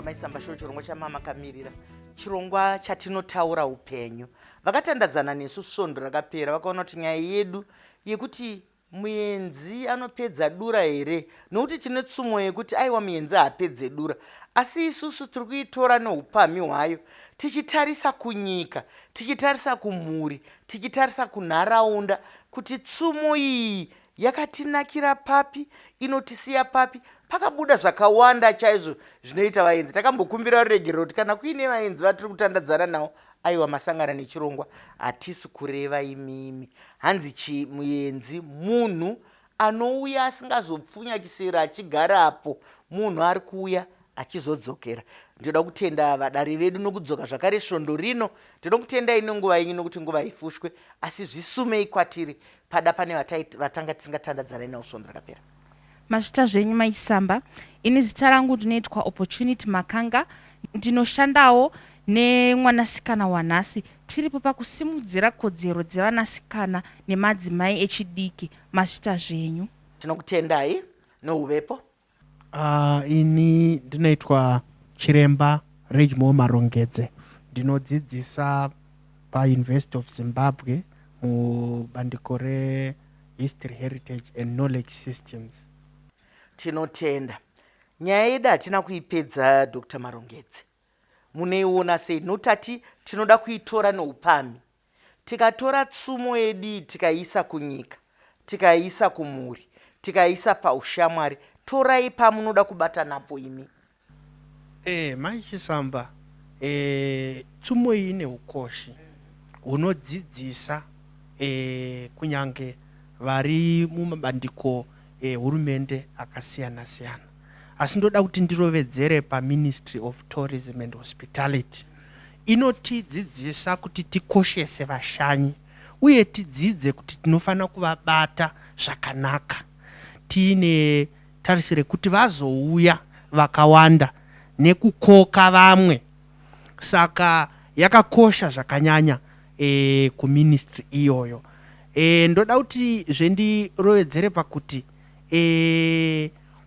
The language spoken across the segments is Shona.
Maisamba Show, chirongwa chamamakamirira, chirongwa chatinotaura upenyu. Vakatandadzana nesu svondo rakapera vakaona kuti nyaya yedu yekuti muenzi anopedza dura here, nokuti tine tsumo yekuti aiwa, muenzi haapedze dura, asi isusu tiri kuitora neupamhi hwayo tichitarisa kunyika, tichitarisa kumhuri, tichitarisa kunharaunda, kuti tsumo iyi yakatinakira papi, inotisiya papi. Pakabuda zvakawanda chaizvo zvinoita vaenzi. Takambokumbira ruregerero kuti kana kuine vaenzi vatiri kutandadzana navo, aiwa, masangana nechirongwa, hatisi kureva imimi. Hanzi chi muenzi munhu anouya asingazopfunya chisero achigarapo, munhu ari kuuya achizodzokera. Ndinoda kutenda vadare vedu nokudzoka zvakare svondo rino. Ndinokutendai nenguva yenyu, nokuti nguva haifushwe, asi zvisumei kwatiri pada pane vatanga tisingatandadzanai navo svondo rakapera. Mazvita zvenyu, Maisamba. Ini zita rangu ndinoitwa Opportunity Makanga. Ndinoshandawo nemwanasikana wanhasi. Tiripo pakusimudzira kodzero dzevanasikana nemadzimai echidiki. Mazvita zvenyu. Tinokutendai nouvepo. Ini ndinoitwa Chiremba Regimo Marongedze. Ndinodzidzisa paUniversity of Zimbabwe mubandiko reHistory, Heritage and Knowledge Systems. Tinotenda. Nyaya yedu hatina kuipedza. Dr Marongedze, munoiona sei? Notati tinoda kuitora neupamhi, tikatora tsumo yedu tikaiisa kunyika, tikaiisa kumhuri, tikaiisa paushamwari. Torai pamunoda kubata napo imi. Mai Chisamba, tsumo iyi ine ukoshi hunodzidzisa kunyange vari mumabandiko ehurumende akasiyana siyana, asi ndoda kuti ndirovedzere paMinistry of Tourism and Hospitality. Inotidzidzisa kuti tikoshese vashanyi uye tidzidze kuti tinofanira kuvabata zvakanaka, tiine tarisiro yekuti vazouya vakawanda nekukoka vamwe. Saka yakakosha zvakanyanya kuministry iyoyo. Ndoda kuti zvendirovedzere pakuti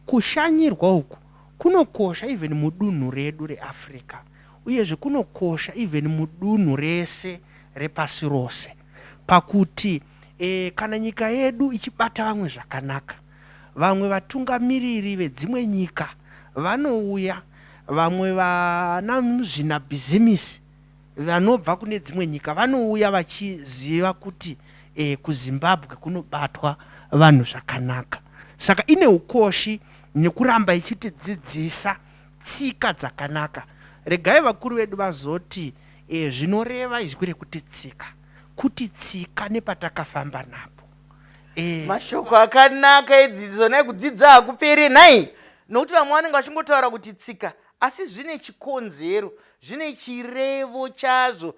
kushanyirwa uku kunokosha even mudunhu redu reAfrica, uyezve kunokosha even mudunhu rese repasi rose, pakuti kana nyika yedu ichibata vamwe zvakanaka, vamwe vatungamiriri vedzimwe nyika vanouya, vamwe vana muzvinabhizimisi vanobva kune dzimwe nyika vanouya vachiziva kuti kuZimbabwe kunobatwa vanhu zvakanaka. Saka ine ukoshi nekuramba ichitidzidzisa tsika dzakanaka. Regai vakuru vedu vazoti zvinoreva izwi rekuti tsika, kuti tsika nepatakafamba napo. Mashoko akanaka edzidziso. Nai, kudzidza hakuperi nhai, nokuti vamwe vanenge vachingotaura kuti tsika, asi zvine chikonzero, zvine chirevo chazvo.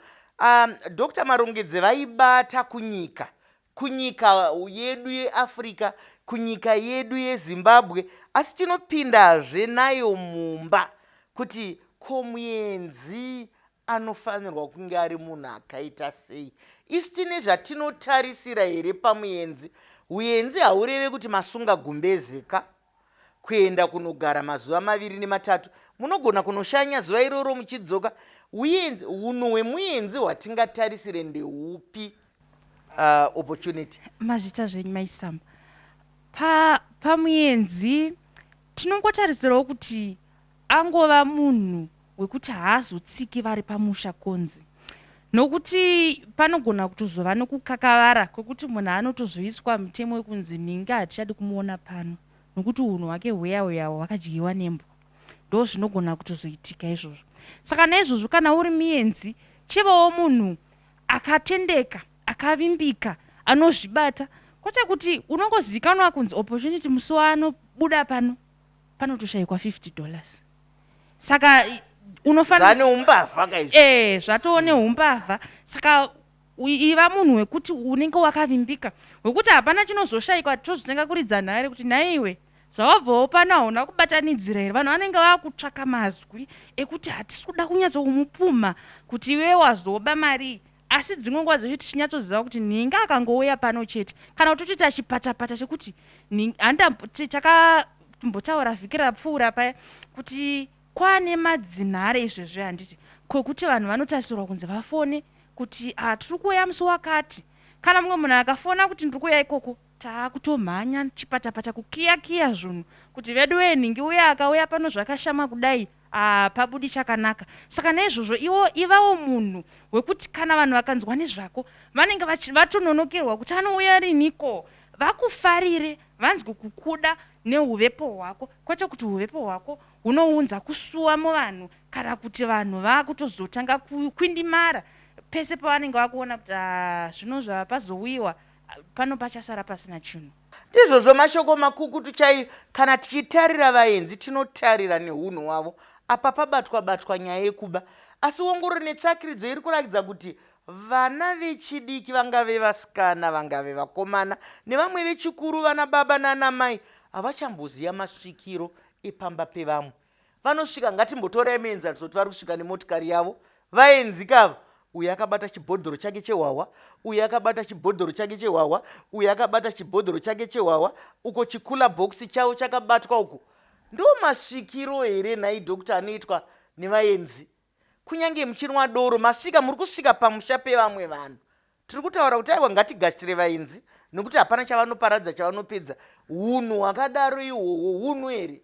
Dr Marongedze vaibata kunyika, kunyika yedu yeAfrica, kunyika yedu yeZimbabwe, asi tinopindazve nayo mumba kuti ko muenzi anofanirwa kunge ari munhu akaita sei? Isu tine zvatinotarisira here pamuenzi? Uenzi haureve kuti masunga gumbeze ka kuenda kunogara mazuva 2 nematatu. Munogona kunoshanya zuva iroro muchidzoka. Uenzi, unhu hwemuenzi hwatingatarisire ndeupi, Opportunity? Mazvita zvenyu, Maisamba. Pamuenzi tinongotarisirawo kuti angova munhu wekuti haazotsiki vari pamusha konzi, nokuti panogona kutozova nokukakavara kwekuti munhu anotozoiswa mutemo wekunzi ninga hatichadi kumuona pano, nokuti unhu hwake hweya hweya hwakadyiwa nembwa. Ndo zvinogona kutozoitika izvozvo. Saka naizvozvo, kana uri muenzi, chivawo munhu akatendeka, akavimbika, anozvibata, kwete kuti unongozivikanwa kunzi Opportunity musi waanobuda pano panotoshayikwa $50. Saka unofanira Zvane umbavha kaizvo. Zvatoo neumbavha. Saka iva munhu wekuti unenge wakavimbika, wekuti hapana chinozoshayikwa tozotenga kuridza nhare kuti nhaiwe, zvawabvawo pano hauna kubatanidzira here? Vanhu vanenge vakutsvaka mazwi ekuti hatisi kuda kunyatsokumupumha kuti iwe wazoba mari, asi dzimwe nguva dzacho tichinyatsoziva kuti nhinga akangouya pano chete, kana kuti totoita chipatapata chekuti takatombotaura vhiki rapfuura paya kuti Kwaane madzinhare izvezvi handiti kwekuti vanhu vanotarisirwa kunzi vafone kuti ah, tiri kuuya musi wakati. Kana mumwe munhu akafona kuti ndiri kuuya ikoko, taakutomhanya chipatapata kukiya kiya zvunhu kuti veduwee nhingi uya akauya pano zvakashama kudai hapabudi chakanaka. Saka naizvozvo iwo ivawo munhu wekuti kana vanhu vakanzwa nezvako vanenge vatononokerwa kuti anouya riniko vakufarire vanzwe kukuda nehuvepo hwako kwete kuti huvepo hwako hunounza kusuwa muvanhu kana kuti vanhu vakutozotanga kukwindimara pese pavanenge vakuona kuti ah, zvino zvapazouyiwa pano pachasara pasina chinhu. Ndizvozvo mashoko makukutu chaiyo kana tichitarira vaenzi tinotarira nehunhu hwavo. Apa pabatwa batwa nyaya yekuba asi ongororo netsvakiridzo iri kurakidza kuti vana vechidiki vangave vasikana vangave vakomana nevamwe vechikuru vana baba nana mai havachamboziva masvikiro epamba pevamwe. Vanosvika ngatimbotorai muenzaniso kuti vari kusvika nemotikari yavo vaenzi kava uyu akabata chibhodhoro chake chehwahwa uyu akabata chibhodhoro chake chehwahwa uyu akabata chibhodhoro chake chehwahwa uko chikula box chavo chakabatwa uko ndo masvikiro here nhai doctor anoitwa nevaenzi kunyange muchinwa doro masvika muri kusvika pamusha pevamwe vanhu tiri kutaura kuti aiwa ngatigashire vaenzi nekuti hapana chavanoparadza chavanopedza hunhu hwakadaro ihwohwo hunhu here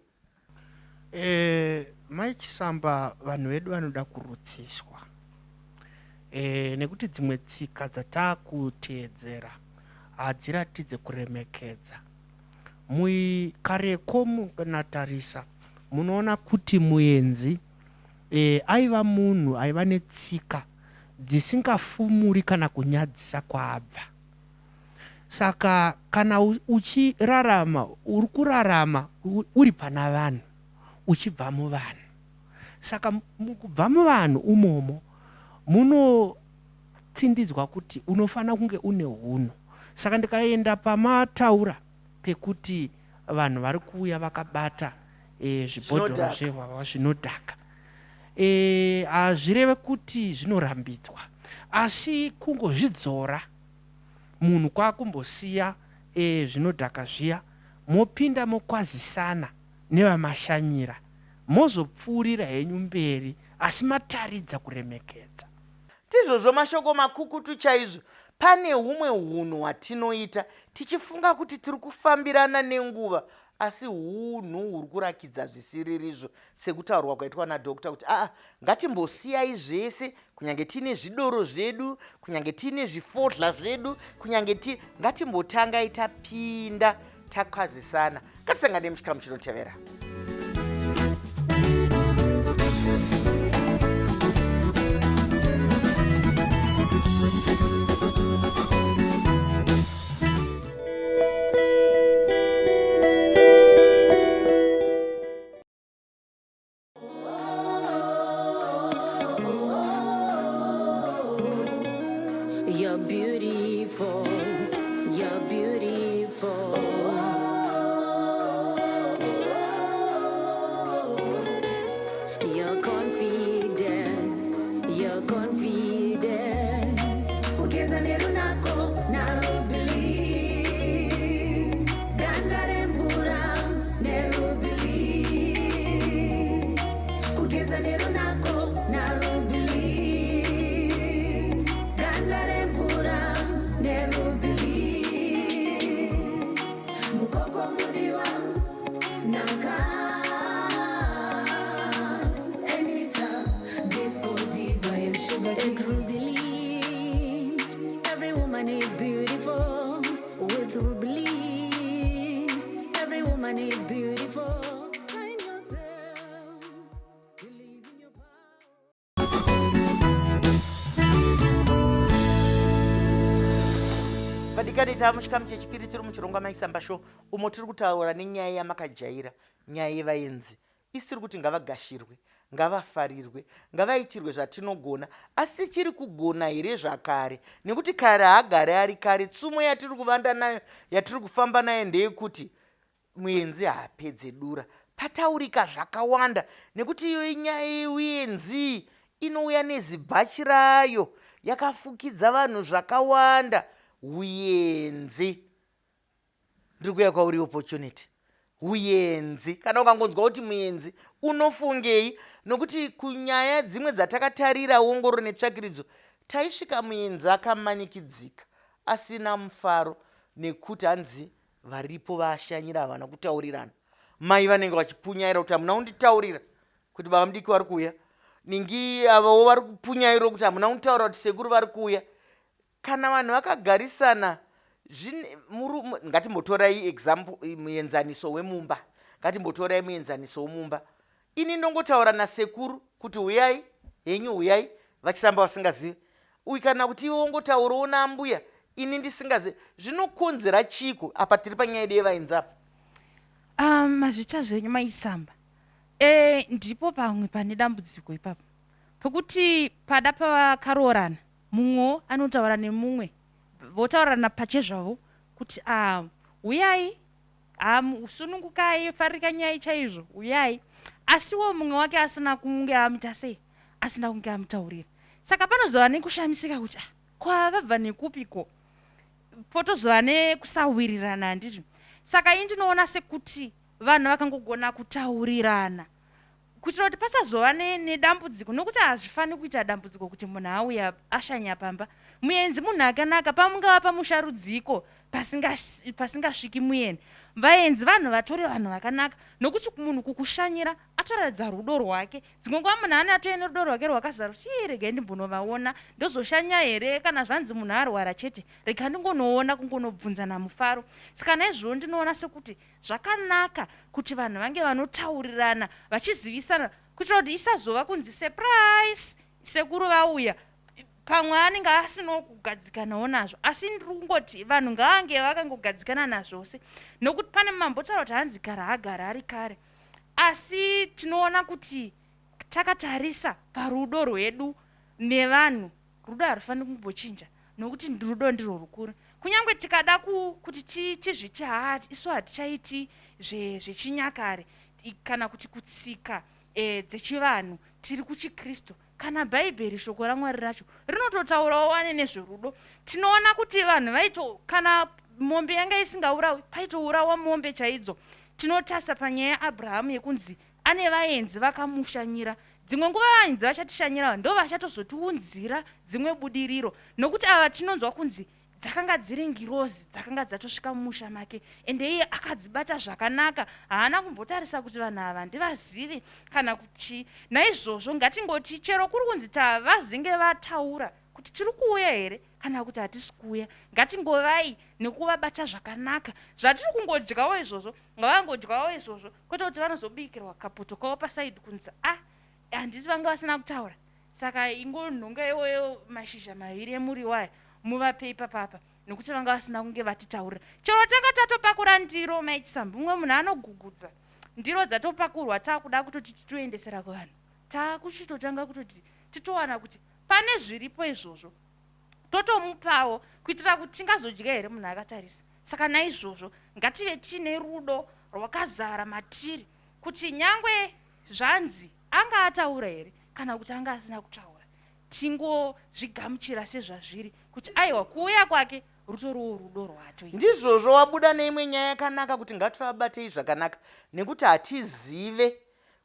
E, mai Chisamba vanhu vedu vanoda kurutsiswa e, nekuti dzimwe tsika dzatakuteedzera hadziratidze kuremekedza. Mui kareko munatarisa munoona kuti muenzi e, aiva munhu aiva netsika dzisingafumuri kana kunyadzisa kwaabva. Saka kana uchirarama uri kurarama uri pana vanhu uchibva muvanhu. Saka mukubva muvanhu umomo munotsindidzwa kuti unofanira kunge une hunhu. Saka ndikaenda pamataura pekuti vanhu vari kuuya vakabata e, zvibhodhoro zvehwahwa zvinodhaka e, hazvireve kuti zvinorambidzwa asi kungozvidzora munhu kwakumbosiya e, zvinodhaka zviya mopinda mokwazisana nevamashanyira mozopfuurira henyu mberi asi mataridza kuremekedza. Ndizvozvo mashoko makukutu chaizvo. Pane humwe hunhu hwatinoita tichifunga kuti tiri kufambirana nenguva asi hunhu huri kurakidza zvisiririzvo sekutaurwa kwaitwa nadoctor kuti aa ngatimbosiyai zvese kunyange tiine zvidoro zvedu kunyange tiine zvifodhla zvedu kunyange ti ngatimbotangai tapinda takwazisana ngatisangane muchikamu chinotevera. You're beautiful, you're beautiful. You're confident, you're confident. Kugeza nerunako narubili. Ganda remvura nerubili. Kugeza nerunako narubili. Ganda remvura nerubili. Mukoko mudiwa naka. Anita, disco diva and sugar and Rubeline. Every woman is beautiful with Rubeline. Every woman is beautiful. Find yourself, believe in your power. Vadikani tava muchikamu chechipiri tiri muchirongwa Maisamba Show umo tiri kutaura nenyaya yamakajaira nyaya yevaenzi. Isu tiri kuti ngavagashirwe, ngavafarirwe, ngavaitirwe zvatinogona asi tichiri kugona here zvakare nekuti kare haagari ari kare. Tsumo yatiri kuvanda nayo yatiri kufamba nayo ndeyekuti muenzi haapedze dura. Pataurika zvakawanda nekuti iyo inyaya yeuenzi inouya nezibhachi rayo yakafukidza vanhu zvakawanda. Uenzi. Ndiri kuuya kwauri opportunity. Huyenzi. Kana ukangonzwa kuti muyenzi unofungei? Nokuti kunyaya dzimwe dzatakatarira ongororo netsvakiridzo taisvika muyenzi akamanikidzika asina mufaro nekuti hanzi varipo vaashanyira havana kutaurirana. Mai vanenge vachipunyaira kuti hamuna kunditaurira kuti baba mudiki vari kuuya. Ningi avawo vari kupunyaira kuti hamuna kunditaurira kuti sekuru vari kuuya. Kana vanhu vakagarisana ngatimbotorai example muenzaniso wemumba. Ngatimbotorai muenzaniso wemumba. Ini ndongotaura nasekuru kuti huyai henyu huyai vachisamba vasingazive. Uyu kana kuti iwe wongotaurawo naambuya ini ndisingazive. Zvinokonzera chiiko? Apa tiri panyaya yedu yevaenzi apa. Um, mazvita zvenyu maisamba. E, ndipo pamwe pane dambudziko ipapo pekuti pada pavakaroorana mumwewo anotaura nemumwe votaurirana pachezvavo kuti ah, huyai ah, sunungukai farikanyai chaizvo huyai asiwo mumwe wake asina kunge amuita sei asina kunge amutaurira saka panozova nekushamisika kuti ah, kwavabva nekupiko potozova nekusawirirana handiti saka ini ndinoona sekuti vanhu vakangogona kutaurirana kuitira kuti pasazova nedambudziko nokuti hazvifaniri kuita dambudziko kuti munhu auya ashanya pamba muenzi munhu akanaka pamungava pamusha rudziko pasingasviki mueni vaenzi vanhu vatori vanhu vakanaka nokuti munhu kukushanyira atoratidza rudo rwake dzimwe nguva munhu ane atouya nerudo rwake rwakazara kuti ii regai ndimbonovaona ndozoshanya here kana zvanzi munhu arwara chete rega ndingonoona kungonobvunzana mufaro saka naizvozvo ndinoona sekuti Zvakanaka kuti vanhu vange vanotaurirana vachizivisana kuitira kuti isazova kunzi surprise sekuru vauya pamwe anenge asinawo kugadzikanawo nazvo asi ndiri kungoti vanhu ngavange vakangogadzikana nazvose nokuti pane mambotaura kuti hanzi gara agara ari kare asi tinoona kuti takatarisa parudo rwedu nevanhu Rudo harufaniri kumbochinja nokuti rudo ndirwo rukuru. Kunyange tikada kuti tizviti haa isu hatichaiti zvechinyakare kana kuti kutsika e, dzechivanhu tiri kuchiKristu. Kana Bhaibheri shoko raMwari racho rinototaurawo wane nezverudo. Tinoona kuti vanhu vaito kana mombe yanga isingaurawi paitourawa mombe chaidzo. Tinotasa panyaya yaAbrahamu yekunzi Ane vaenzi vakamushanyira. Dzimwe nguva vaenzi vachatishanyira ndovachatozotiunzira dzimwe budiriro nokuti ava tinonzwa kunzi dzakanga dziri ngirozi dzakanga dzatosvika mumusha make ende iye akadzibata zvakanaka haana kumbotarisa kuti vanhu ava handivazivi kana kuchii naizvozvo ngatingoti chero kuri kunzi tavazinge vataura kuti tiri kuuya here kana kuti hatisi kuuya ngatingovai nekuvabata zvakanaka zvatiri kungodyawo izvozvo ngavangodyawo izvozvo kwete kuti vanozobikirwa kapoto kavo pasaidi kunzi a ah, handiti vanga vasina kutaura saka ingonhonga iwoyo mashizha maviri emuriwo aya muvape ipapapa nokuti vanga vasina kunge vatitaurira chero tanga tatopakura ndiro maichisamba mumwe munhu anogugudza ndiro dzatopakurwa takuda kutoti titoendesera kuvanhu takuchitotanga kutoti titowana kuti pane zviripo izvozvo totomupawo kuitira kuti tingazodya here munhu akatarisa saka naizvozvo ngative tiine rudo rwakazara matiri kuti nyangwe zvanzi anga ataura here kana kuti anga asina kutaura tingozvigamuchira sezvazviri kuti aiwa kuuya kwake rutoriwo rudo rwacho ndizvozvo wabuda neimwe nyaya yakanaka kuti ngativabatei zvakanaka nekuti hatizive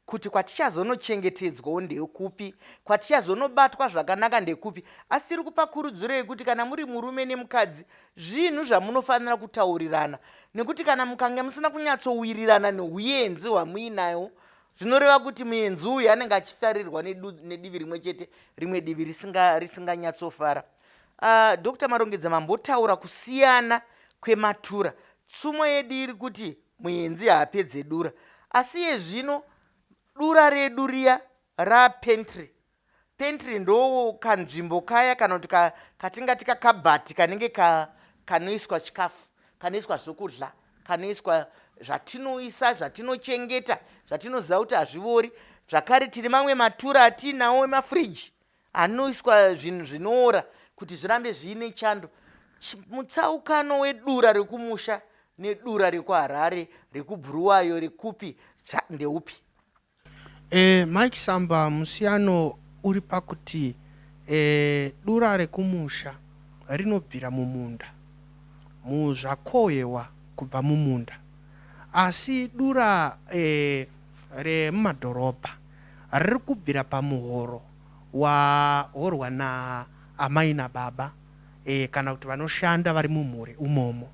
kuti kwatichazonochengetedzwawo ndekupi, kwatichazonobatwa zvakanaka ndekupi. Asi tiri kupa kurudziro yekuti kana muri murume nemukadzi, zvinhu zvamunofanira kutaurirana nekuti kana mukange musina kunyatsowirirana nehuyenzi hwamuinawo, zvinoreva kuti muyenzi uyu anenge achifarirwa nedivi rimwe chete, rimwe divi risinganyatsofara. Uh, ah, Dr Marongedza mambotaura kusiyana kwematura. Tsumo yedu iri kuti Muenzi haapedze dura. Asi iye zvino dura redu riya rapentry. Pantry ndo kanzvimbo kaya kana kuti katingati kakabhati kanenge ka, kanoiswa chikafu, kanoiswa zvokudla, kanoiswa zvatinoisa, zvatinochengeta, zvatinoziva kuti hazvivori. Zvakare tine mamwe matura atiinawo emafridge Anoiswa zvinhu zvinoora kuti zvirambe zviine chando. Mutsaukano wedura rekumusha nedura rekuHarare, rekuBhuruwayo, rekupi ndeupi? E, Mike Samba, musiyano uri pakuti e, dura rekumusha rinobvira mumunda, muzvakohwewa kubva mumunda. Asi dura e, remumadhorobha riri kubvira pamuhoro wahorwa naamai nababa e, kana kuti vanoshanda vari mumhuri umomo.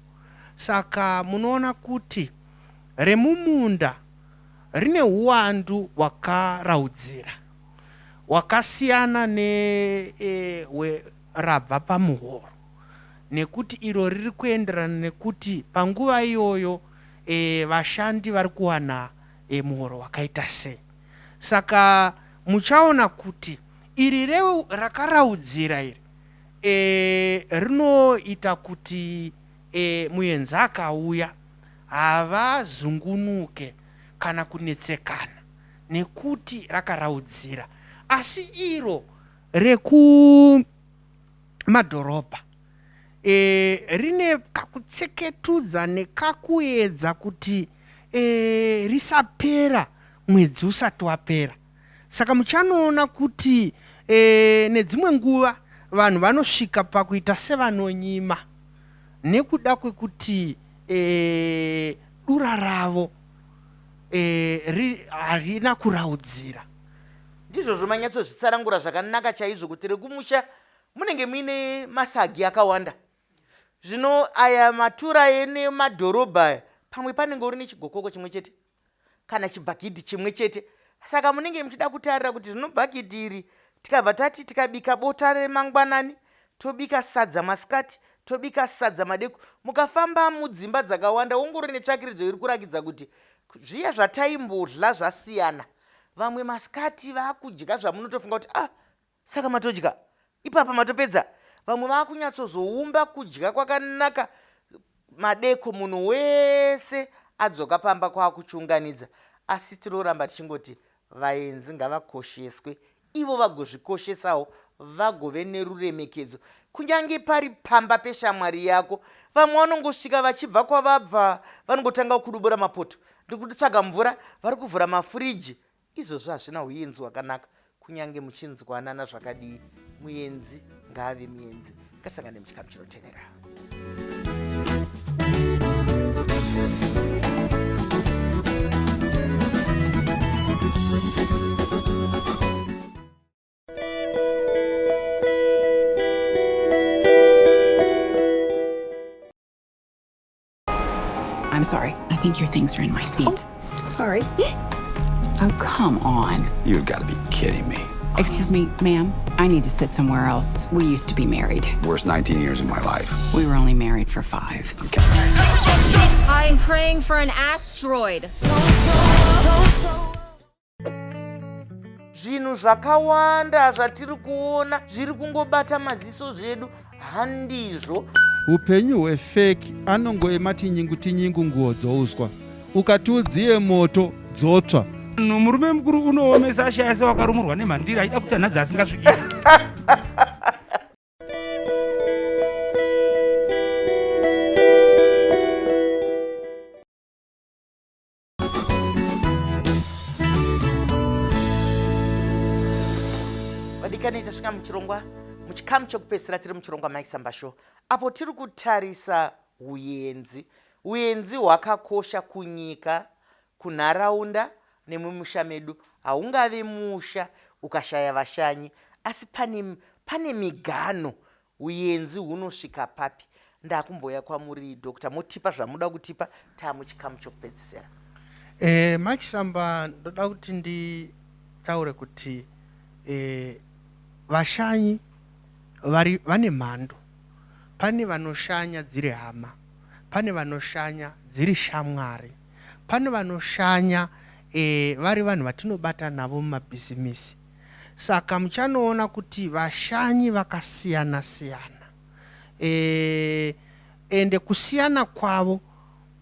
Saka munoona kuti remumunda rine huwandu hwakaraudzira hwakasiyana nerabva e, pamuhoro nekuti iro riri kuenderana nekuti panguva iyoyo e, vashandi vari kuwana e, muhoro wakaita sei. Saka muchaona kuti iri rakaraudzira iri e, rinoita kuti e, muenzi akauya havazungunuke kana kunetsekana nekuti rakaraudzira. Asi iro rekumadhorobha e, rine kakutseketudza nekakuedza kuti e, risapera mwedzi usati wapera. Saka muchanoona kuti e, nedzimwe nguva vanhu vanosvika pakuita sevanonyima nekuda kwekuti e, dura ravo e, harina kuraudzira. Ndizvozvo manyatsozvitsarangura zvakanaka chaizvo kuti rekumusha munenge muine masagi akawanda. Zvino aya matura enemadhorobha aya pamwe panenge uri nechigokoko chimwe chete kana chibhakidhi chimwe chete saka munenge muchida kutarira kuti zvino bhakidhi iri tikabva tati tikabika bota remangwanani tobika sadza masikati tobika sadza madeko mukafamba mudzimba dzakawanda ongoro netsvakiridzo iri kurakidza kuti zviya zvataimbodla zvasiyana vamwe masikati vakudya zvamunotofunga kuti ah Saka matodya ipapa matopedza. Vamwe vakunyatsozoumba kudya kwakanaka madeko munhu wese adzoka pamba kwakuchiunganidza. Asi tinoramba tichingoti vaenzi ngavakosheswe ivo vagozvikoshesawo vagove neruremekedzo kunyange pari pamba peshamwari yako. Vamwe vanongosvika vachibva kwavabva vanongotanga kudubura mapoto ndiri kutsvaga mvura vari kuvhura mafuriji Izvozvo hazvina huyenzi hwakanaka kunyange muchinzwanana zvakadii. Muyenzi ngaave muyenzi. Ngatisangane muchikamu chinotevera. I'm sorry. I think your things are in my seat. Oh, sorry. Oh, come on. You've got to be kidding me. Excuse me, ma'am. I need to sit somewhere else. We used to be married. Worst 19 years of my life. We were only married for 5. Okay. I'm praying for an asteroid. Zvinhu zvakawanda zvatiri kuona zviri kungobata maziso zvedu handizvo. Hupenyu hwefeki anongoema tinyingu tinyingu nguo dzouswa ukati udziye moto dzotsva. Murume mukuru unoomesa ashaya sewakarumurwa nemhandira achida kutanhadza asingasviki. Vadikani, tasvika muchirongwa muchikamu chekupedzisira tiri muchirongwa Mike Samba Show apo tiri kutarisa huyenzi. Huyenzi hwakakosha kunyika, kunharaunda nemumusha medu. Haungave musha ukashaya vashanyi, asi pane, pane miganho Huyenzi hunosvika papi? Ndakumbouya kwamuri doctor motipa zvamuda kutipa taamuchikamu chokupedzisera. Eh, Mike Samba ndoda kuti nditaure kuti eh, vashanyi vari vane mhando. Pane vanoshanya dziri hama, pane vanoshanya dziri shamwari, pane vanoshanya eh, vari vanhu vatinobata navo mumabhizimisi. Saka muchanoona kuti vashanyi vakasiyana siyana e, ende kusiyana kwavo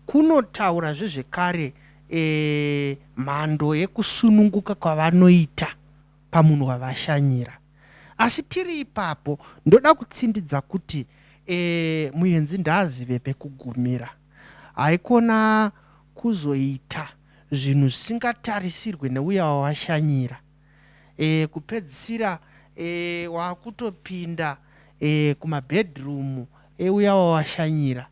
kunotaurazve zvekare e, mhando yekusununguka kwavanoita pamunhu wavashanyira. Asi tiri ipapo ndoda kutsindidza kuti e, muenzi ndaazive pekugumira. Haikona kuzoita zvinhu zvisingatarisirwe neuya wawashanyira. E, kupedzisira e, wakutopinda e, kumabedroom euya wawashanyira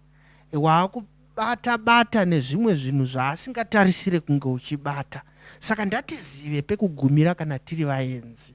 e, waku Kubata bata nezvimwe zvinhu zvaasingatarisire kunge uchibata. Saka ndatizive pekugumira kana tiri vaenzi.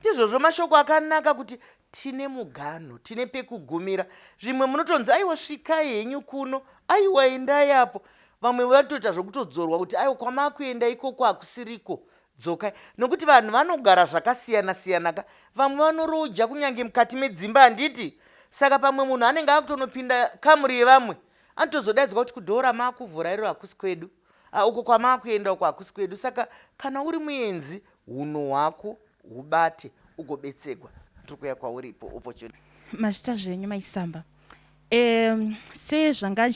Ndizvozvo mashoko akanaka kuti tine muganhu, tine pekugumira. Zvimwe munotonzi aiwa svikai henyu kuno, aiwa endai apo. Vamwe vanotoita zvokutodzorwa kuti aiwa kwamakuenda ikoko hakusiriko, dzokai. Nokuti vanhu vanogara zvakasiyana siyana ka, vamwe vanoroja kunyange mukati medzimba handiti? Saka pamwe munhu anenge akutonopinda kamuri yevamwe anotozodaidzwa kuti kudhoo ramakuvhura iro hakusi kwedu, ah, uko kwamakuenda uko hakusi kwedu. Saka kana uri muenzi hunhu hwako hubate ugobetsegwa. Tiri kuuya kwauri ipo opportunity. Mazvita zvenyu maisamba. Um, sezvanga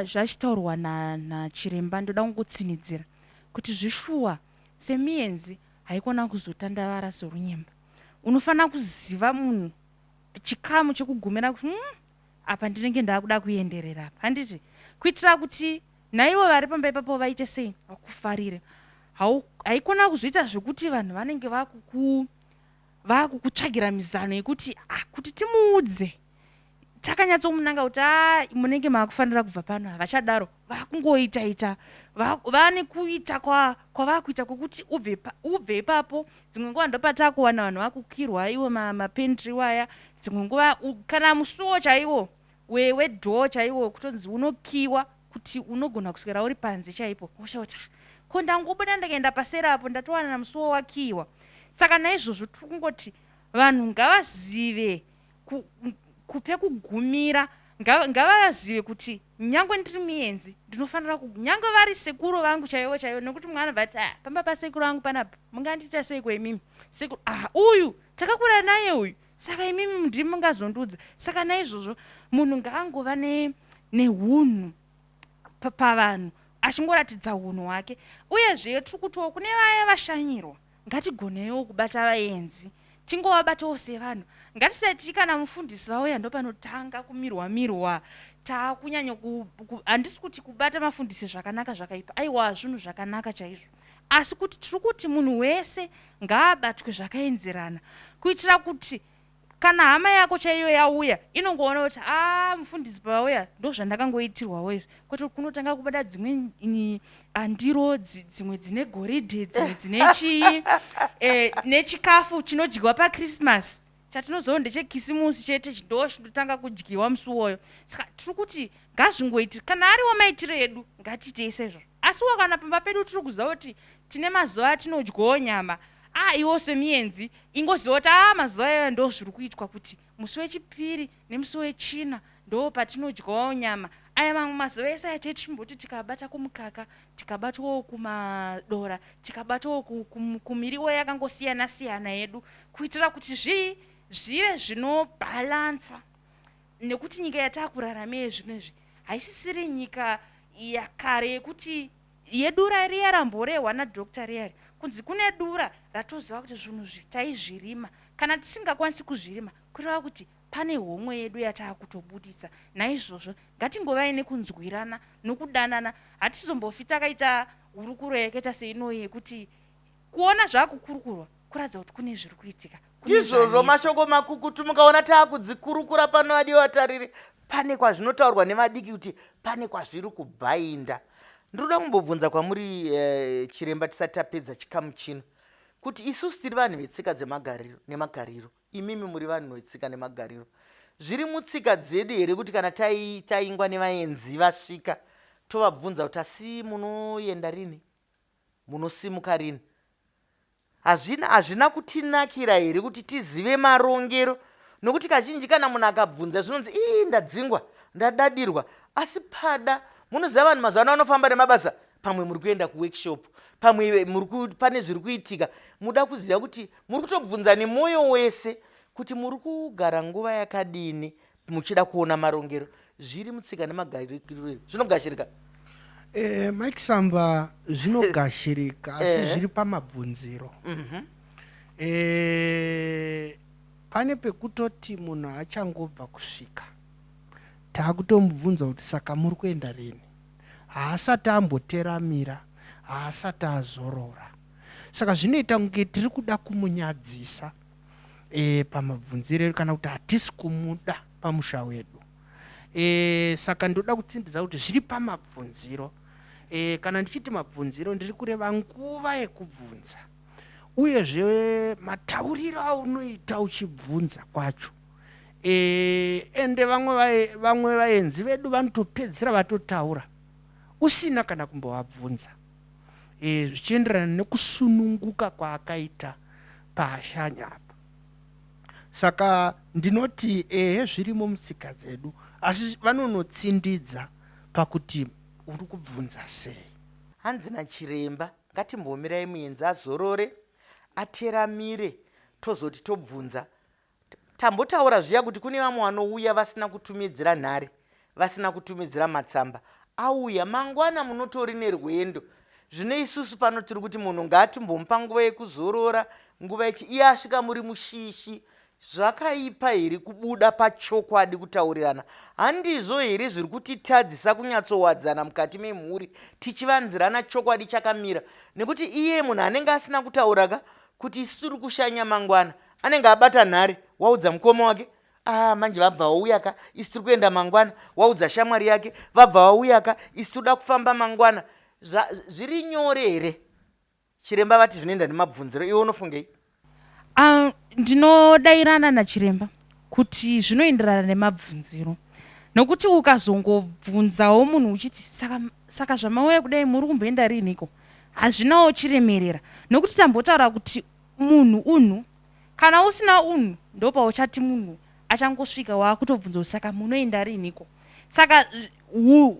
zvachitaurwa nachiremba na ndoda kungotsinidzira kuti zvishuwa semienzi haikona kuzotandavara sorunyemba. Unofanira kuziva munhu chikamu chekugumira kuti apa ndinenge ndakuda kuenderera apa handiti kuitira kuti naivo vari pamba ipapo vaite sei vakufarire haikona kuzoita zvekuti vanhu vanenge vakuku vakukutsvagira mizano yekuti ah, kuti timuudze takanyatsomunanga kuti a ah, munenge maakufanira kubva pano havachadaro vakungoita ita vane kuita kwavakuita kwekuti ubve ipapo dzimwe nguva ndopatakuwana vanhu vakukirwa iwo mapentry waya dzimwe nguva kana musuwo chaiwo wedhoo chaiwo kutonzi unokiwa kuti unogona kuswera uri panze chaipo wosha kuti ah, ko ndangobuda ndikaenda paseri apo ndatowana musuwo wakiwa saka naizvozvo tiri kungoti vanhu ngavazive kupe kugumira ngavazive kuti nyangwe ndiri muenzi ndinofanira nyange vari sekuru vangu chaivo chaivo nekuti mwana vati ah, pamba pasekuru vangu panapa mungandiita seiko imimi sekuru ah uyu takakura naye uyu saka imimi ndimi mungazondiudza saka naizvozvo munhu ngaangova nehunhu pavanhu achingoratidza hunhu hwake uyezve tiri kutiwo kune vaya vashanyirwa Ngatigoneiwo kubata vaenzi tingovabatawo sevanhu. Ngatisati kana mufundisi vauya ndopanotanga kumirwa mirwa taakunyanya handisi kuti kubata mafundisi zvakanaka zvakaipa aiwa zvinhu zvakanaka chaizvo asi kuti tiri kuti munhu wese ngaabatwe zvakaenzerana kuitira kuti Kana hama yako chaiyo yauya inongoona kuti aa mufundisi pavauya ndozvandakangoitirwawo izvi kwete kunotanga kubuda dzimwe ndiro dzimwe dzine goridhe dzimwe dzine chii eh, nechikafu chinodyiwa pachristmas chatinozoona ndechekisimusi chete ndo chinotanga kudyiwa musi uwoyo saka tiri kuti ngazvingoitiri kana ariwo maitiro edu ngatiitei saizvozvo asiwo kana pamba pedu tiri kuziva kuti tine mazuva atinodyawo nyama Ah iwo semienzi ingoziva kuti ah mazuva iwayo ndo zviri kuitwa kuti musi wechipiri nemusi wechina ndo patinodyawo nyama aya mamwe mazuva ese aya tichimboti tikabata kumukaka tikabatwawo kumadora tikabatawo kumiriwo yakangosiyana siyana yedu kuitira kuti zvii zvive zvinobhalansa nekuti nyika yatakurarama zvino izvi haisisiri nyika yakare yekuti Yedura riya ramborehwa nadoctor riya riya kunzi kune dura ratoziva kuti zvinhu zvi taizvirima kana tisingakwanisi kuzvirima kureva kuti pane homwe yedu yataakutobuditsa naizvozvo ngatingovai nekunzwirana nokudanana hatizombofi takaita hurukuro yakaita seinoyi yekuti kuona zvakukurukurwa kuratidza kuti kune zviri kuitika Ndizvozvo mashoko makukutu mukaona taakudzikurukura pano adiwa vatariri pane kwazvinotaurwa nevadiki kuti pane kwazviri kubhainda. Ndinoda kumbobvunza kwamuri eh, chiremba tisati tapedza chikamu chino kuti isusu tiri vanhu vetsika dzemagariro nemagariro imimi muri vanhu vetsika nemagariro zviri mutsika dzedu here kuti kana taingwa nevaenzi vasvika tovabvunza kuti asi munoenda rini Munosimuka rini? Hazvina, hazvina kutinakira here kuti tizive marongero? Nokuti kazhinji kana munhu akabvunza zvinonzi ii ndadzingwa, ndadadirwa. Asi pada, munoziva vanhu mazuva ano vanofamba nemabasa, pamwe muri kuenda kuworkshop, pamwe muri ku, pane zviri kuitika. Muda kuziva kuti muri kutobvunza nemwoyo wese kuti muri kugara nguva yakadini muchida kuona marongero zviri mutsika nemagariro zvinogashirika Eh, Mike Samba zvinogashirika asi eh. zviri pamabvunziro mm -hmm. eh, pane pekutoti munhu achangobva kusvika taakutomubvunza kuti saka muri kuenda rini haasati amboteramira haasati azorora saka zvinoita kunge tiri kuda kumunyadzisa e, pamabvunziro edu kana kuti hatisi kumuda pamusha wedu. E, saka ndoda kutsindidza kuti zviri pamabvunziro. E, kana ndichiti mabvunziro ndiri kureva nguva yekubvunza uyezve matauriro aunoita uchibvunza kwacho. E, ende vamwe vamwe vaenzi vedu vanotopedzisira vatotaura usina kana kumbovabvunza e, zvichienderana nekusununguka kwaakaita paashanya apa. Saka ndinoti ehe zvirimo mutsika dzedu asi vanonotsindidza pakuti uri kubvunza sei. Hanzi nachiremba ngatimbomirai muenzi azorore ateramire tozoti tobvunza Tambotaura zviya kuti kune vamwe vanouya vasina kutumidzira nhare, vasina kutumidzira matsamba. Auya mangwana munotori nerwendo. Zvino isusu pano tiri kuti munhu ngaatimbomupa nguva yekuzorora, nguva yechi iye asvika muri mushishi. Zvakaipa here kubuda pachokwadi kutaurirana? Handizvo here zviri kutitadzisa kunyatsowadzana mukati memhuri tichivanzirana chokwadi chakamira? Nekuti iye munhu anenge asina kutaura ka kuti isu tiri kushanya mangwana anenge abata nhare waudza mukoma wake ah, manje vabva vauya ka isu tiri kuenda mangwana waudza shamwari yake vabva vauya ka isu tinoda kufamba mangwana zviri nyore here chiremba vati zvinoenda nemabvunziro iwe unofungei ah, ndinodairana nachiremba kuti zvinoenderana nemabvunziro nokuti ukazongobvunzawo munhu uchiti saka, saka zvamauya kudai muri kumboenda riiniko hazvinawo chiremerera nokuti tambotaura kuti Munhu unhu. Kana usina unhu ndopauchati munhu achangosvika waakutobvunza kuti saka munoenda rinhiko. Saka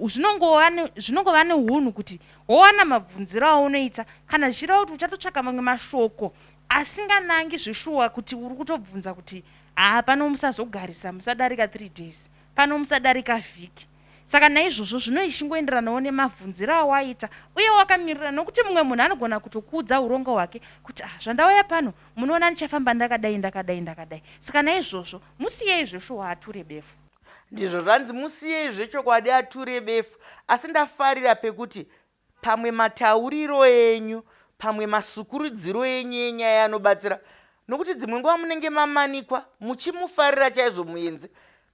zvinongova zvinongova nehunhu kuti wowana mabvunziro aunoita kana zvichireva kuti uchatotsvaka mamwe mashoko asinganangi zveshuwa kuti uri kutobvunza kuti haa pano musazogarisa musadarika 3 days pano musadarika vhiki. Saka naizvozvo zvino ichingoenderanawo nemabvunziro awaita uye wakamirira nokuti mumwe munhu anogona kutokuudza hurongo hwake kuti ah zvandauya pano munoona ndichafamba ndakadai ndakadai ndakadai. Saka naizvozvo musiyei zveshuwa ature befu. Ndizvo zvanzi musiyei zvechokwadi ature befu asi ndafarira pekuti Pamwe matauriro enyu, pamwe masukurudziro enyu enyaya anobatsira nokuti dzimwe nguva munenge mamanikwa muchimufarira chaizvo muenzi.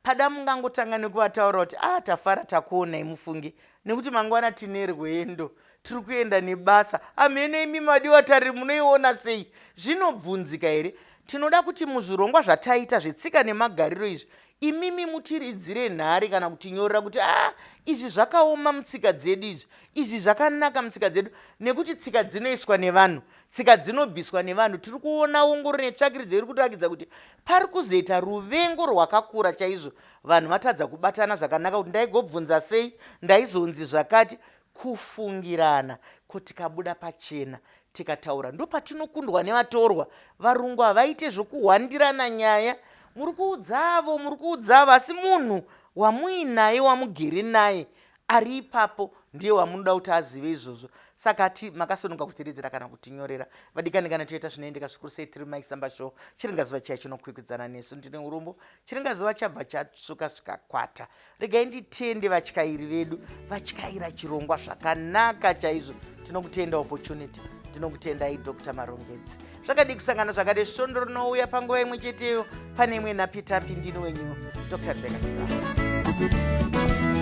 Pada mungangotanga nekuvataurira kuti ah tafara takuonai mufunge nekuti mangwana tine rwendo tiri kuenda nebasa. Hamheno imi madiwa tariri munoiona sei? Zvinobvunzika here? Tinoda kuti muzvirongwa zvataita zvetsika nemagariro izvi Imimi mutiridzire nhare kana kutinyorera kuti ah izvi zvakaoma mutsika dzedu izvi, izvi zvakanaka mutsika dzedu nekuti tsika dzinoiswa nevanhu, tsika dzinobviswa nevanhu. Tiri kuona ongororo netsvakiridzo iri kutirakidza kuti pari kuzoita ruvengo rwakakura chaizvo, vanhu vatadza kubatana zvakanaka kuti ndaigobvunza sei, ndaizonzi zvakati. Kufungirana ko tikabuda pachena tikataura ndopatinokundwa nevatorwa. Varungu havaite zvokuhwandirana nyaya. Muri kuudza avo, muri kuudza avo asi munhu wamuinaye wamugere naye ari ipapo ndiye wamunoda kuti azive izvozvo. Saka ti makasununguka kutiridzira kana kutinyorera. Vadikani kana toita zvinoendeka zvikuru sei tiri Mike Samba Show. Chiringazuva chiya chinokwikwidzana nesu. Ndine urombo. Chiringazuva chabva chatsvuka zvikakwata. Regai nditende vatyairi vedu vatyaira chirongwa zvakanaka chaizvo. Tinokutenda Opportunity, ndinokutendai Dr. Marongedzi. Zvakadii kusangana zvakadai svondo rinouya panguva imwe cheteyo pane imwe nhapitapi. Ndini wenyu Dr. Rebecca Kisamba.